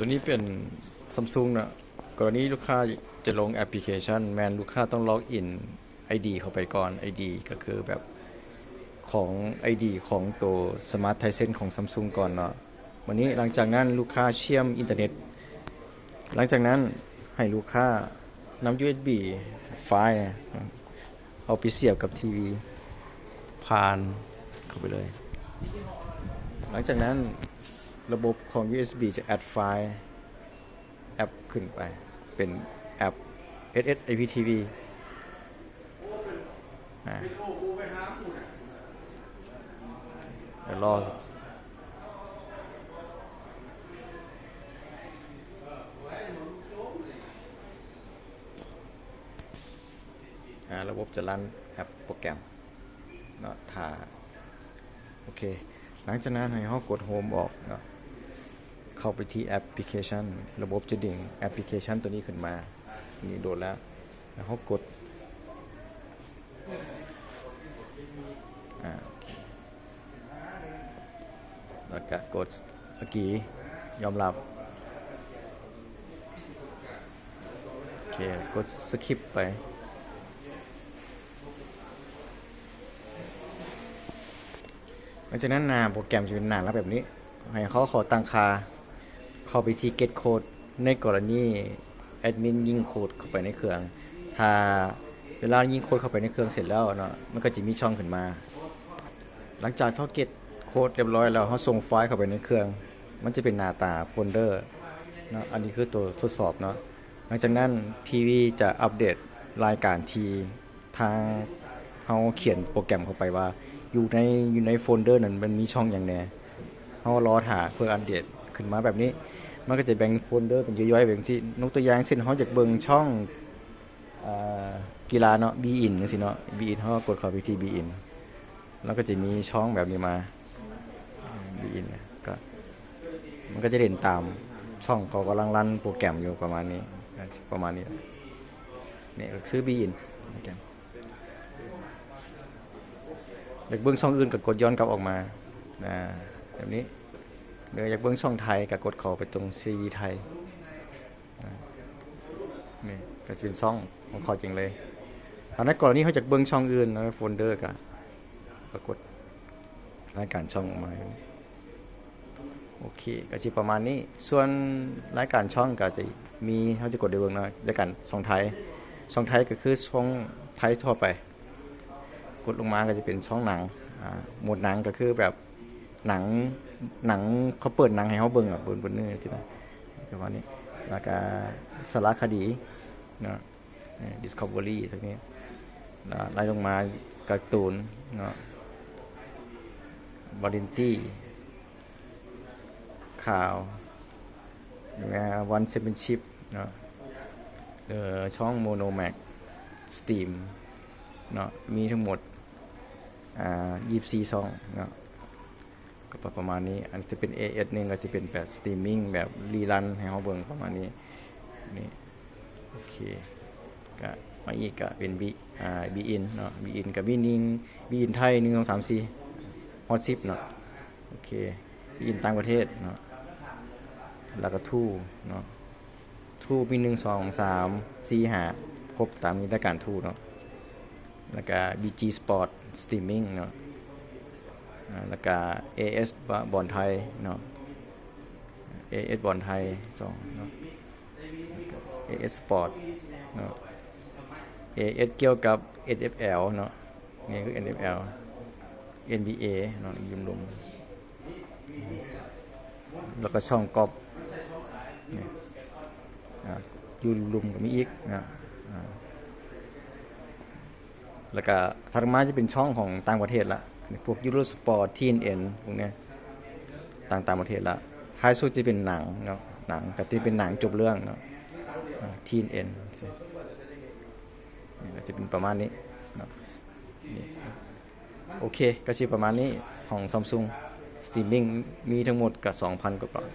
ອັນນີ້ເປັນ Samsung ເນາະ. ກໍລະນີລູກຄ້າຈະລົງແອັບພລິເຄຊັນ ແມ່ນລູກຄ້າຕ້ອງລັອກອິນ ໄອດີ ເຂົ້າໄປກ່ອນ. ໄອດີ ກໍຄືແບບຂອງ ໄອດີ ຂອງໂຕ Smart Tizen ຂອງ Samsung ກ່ອນເນາະ. ບາດນີ້ຫຼັງຈາກນັ້ນລູກຄ້າເຊື່ອມອິນເຕີເນັດ. ຫຼັງຈາກນັ້ນໃຫ້ລູກຄ້ານຳ ຢູເອັສບີ ໄຟລ໌ ເອົາໄປສຽບກັບທີວີ ຜ່ານເຂົ້າໄປເລີຍ. ຫຼັງຈາກນັ້ນລະບົບຂອງ ຢູເອັສບີ ຈະແອັດໄຟລ໌ ແອັບຂຶ້ນໄປເປັນແອັບ ເອສເອສ ໄອພີທີວີ ອາ ດຽວລໍ ອາ ລະບົບຈະລັນແອັບໂປຣແກຣມເນາະ ຖ້າ ໂອເຄ. ຫຼັງຈາກນັ້ນໃຫ້ເຮົາກົດໂຮມອອກເນາະ ເຂົ້າໄປທີ່ແອັບພລິເຄຊັນ. ລະບົບຈະດຶງແອັບພລິເຄຊັນຕົວນີ້ຂຶ້ນມາ ນີ້ໂດດແລ້ວ ແລ້ວເຮົາກົດ ອາ ໂອເຄ ແລ້ວກະກົດ ອາກີ ຍອມຮັບ ໂອເຄ ກົດສະຄິບໄປ. ຫຼັງຈາກນັ້ນໜ້າໂປຣແກຣມຈະເປັນໜ້າລັກແບບນີ້ ໃຫ້ເຮົາເຂົ້າຕັ້ງຄ່າ ເຂົ້າໄປທີ່ Get Code ໃນກໍລະນີແອັດມິນຍິງໂຄດເຂົ້າໄປໃນເຄື່ອງ. ຖ້າເວລາຍິງໂຄດເຂົ້າໄປໃນເຄື່ອງເສັດແລ້ວເນາະ ມັນກໍຈະມີຊ່ອງຂຶ້ນມາ. ຫຼັງຈາກເຮົາ Get Code ຮຽບຮ້ອຍແລ້ວ ເຮົາສົ່ງໄຟລ໌ເຂົ້າໄປໃນເຄື່ອງ ມັນຈະເປັນໜ້າຕາໂຟນເດີເນາະ. ອັນນີ້ຄືໂຕທົດສອບເນາະ. ຫຼັງຈາກນັ້ນທີວີຈະອັບເດດລາຍການທີ່ ທາງເຮົາຂຽນໂປຣແກຣມເຂົ້າໄປວ່າ ຢູ່ໃນ ຢູ່ໃນໂຟນເດີນັ້ນມັນມີຊ່ອງຫຍັງແດ່. ເຮົາລໍຖ້າເພື່ອອັບເດດຂຶ້ນມາແບບນີ້ ມັນກໍຈະແບ່ງໂຟນເດີເປັນຍ່ອຍໆ ແບບຈັ່ງຊີ້. ຍົກຕົວຢ່າງເຊັ່ນ ເຮົາຢາກເບິ່ງຊ່ອງ ອາ ກິລາເນາະ ບີອິນ ຈັ່ງຊີ້ເນາະ ບີອິນ ເຮົາກໍກົດເຂົ້າໄປທີ່ບີອິນ ແລ້ວກໍຈະມີຊ່ອງແບບນີ້ມາ ບີອິນ ກໍ ມັນກໍຈະເດັ່ນຕາມຊ່ອງເຂົາກຳລັງລັນໂປຣແກຣມຢູ່ ປະມານນີ້ ປະມານນີ້. ນີ້ກໍຄືບີອິນ ໂປຣແກຣມ. ຢາກເບິ່ງຊ່ອງອື່ນກໍກົດຍ້ອນກັບອອກມາ ອາ ແບບນີ້. ຫຼືຢາກເບິ່ງຊ່ອງໄທກໍກົດເຂົ້າໄປຕົງຊີວີໄທ ອາ ນີ້ກໍຈະເປັນຊ່ອງຂອງເຂົາເອງເລີຍ. ຖ້າໃນກໍລະນີເຮົາຢາກເບິ່ງຊ່ອງອື່ນໃນໂຟນເດີກໍ ກໍກົດລາຍການຊ່ອງອອກມາ. ໂອເຄ ກໍຊິປະມານນີ້. ສ່ວນລາຍການຊ່ອງກໍຈະມີ ເຮົາຈະກົດໄດ້ເບິ່ງເນາະ ລາຍການຊ່ອງໄທ ຊ່ອງໄທກໍຄືຊ່ອງໄທທົ່ວໄປ. ກົດລົງມາກໍຈະເປັນຊ່ອງໜັງ ອາ ໂໝດໜັງກໍຄືແບບໜັງ ໜັງ ເຂົາເປີດໜັງໃຫ້ເຮົາເບິ່ງອະ ເບິ່ງ ເບິ່ງເນີ ປະມານນີ້. ແລ້ວກໍສາລະຄະດີເນາະ ດິສຄັບເວີຣີ ທັງນີ້ ແລ້ວໄລ່ລົງມາກາຕູນເນາະ ວາເຣນຕີ ຂ່າວ ແລະ ວັນແຊມປຽນຊິບເນາະ ເອີ ຊ່ອງໂມໂນແມັກ ສະຕຣີມເນາະ ມີທັງໝົດ ອາ ຊາວສີ່ຊ່ອງເນາະ ກໍປະມານນີ້. ອັນຈະເປັນເອເອັສໜຶ່ງ ກໍຊິເປັນແບບສະຕຣີມມິງ ແບບຣີຣັນໃຫ້ເຮົາເບິ່ງປະມານນີ້ ນີ້ ໂອເຄ. ກະມາອີກກະເປັນບີ ອາ ບີອິນເນາະ ບີອິນກະມີໜຶ່ງ ບີອິນໄທ ໜຶ່ງ ສອງ ສາມ ສີ່ ຮອດສິບເນາະ ໂອເຄ. ບີອິນຕ່າງປະເທດເນາະ ແລ້ວກະທູເນາະ ທູມີ ໜຶ່ງ ສອງ ສາມ ສີ່ ຫ້າ ຄົບຕາມນີ້ ລາຍການທູເນາະ ແລ້ວກະບີຈີສະປອດສະຕຣີມມິງເນາະ ອາ ແລ້ວກະເອເອັສບອນໄທເນາະ ເອເອັສບອນໄທສອງເນາະ ເອເອັສສະປອດເນາະ ເອເອັສກ່ຽວກັບເອັນເອັຟແອລເນາະ ນີ້ຄືເອັນເອັຟແອລ ເອັນບີເອເນາະ ຢູ່ລຸ່ມ ແລ້ວກໍຊ່ອງກັອບ ນີ້ ອາ ຢູ່ລຸ່ມກໍມີອີກເນາະ ອາ ແລ້ວກະຖັດມາຈະເປັນຊ່ອງຂອງຕ່າງປະເທດລະ ພວກຢູໂຣສະປອດ ທີເອັນເອັນ ພວກນີ້ ຕ່າງ ຕ່າງປະເທດລະ. ທ້າຍສຸດຈະເປັນໜັງເນາະ ໜັງກໍຈະເປັນໜັງຈົບເລື່ອງເນາະ ອາ ທີເອັນເອັນ ນີ້ກໍຈະເປັນປະມານນີ້ເນາະ ນີ້ ໂອເຄ ກໍຊິປະມານນີ້ຂອງ Samsung Streaming ມີທັງໝົດກໍສອງພັນກວ່າປາຍ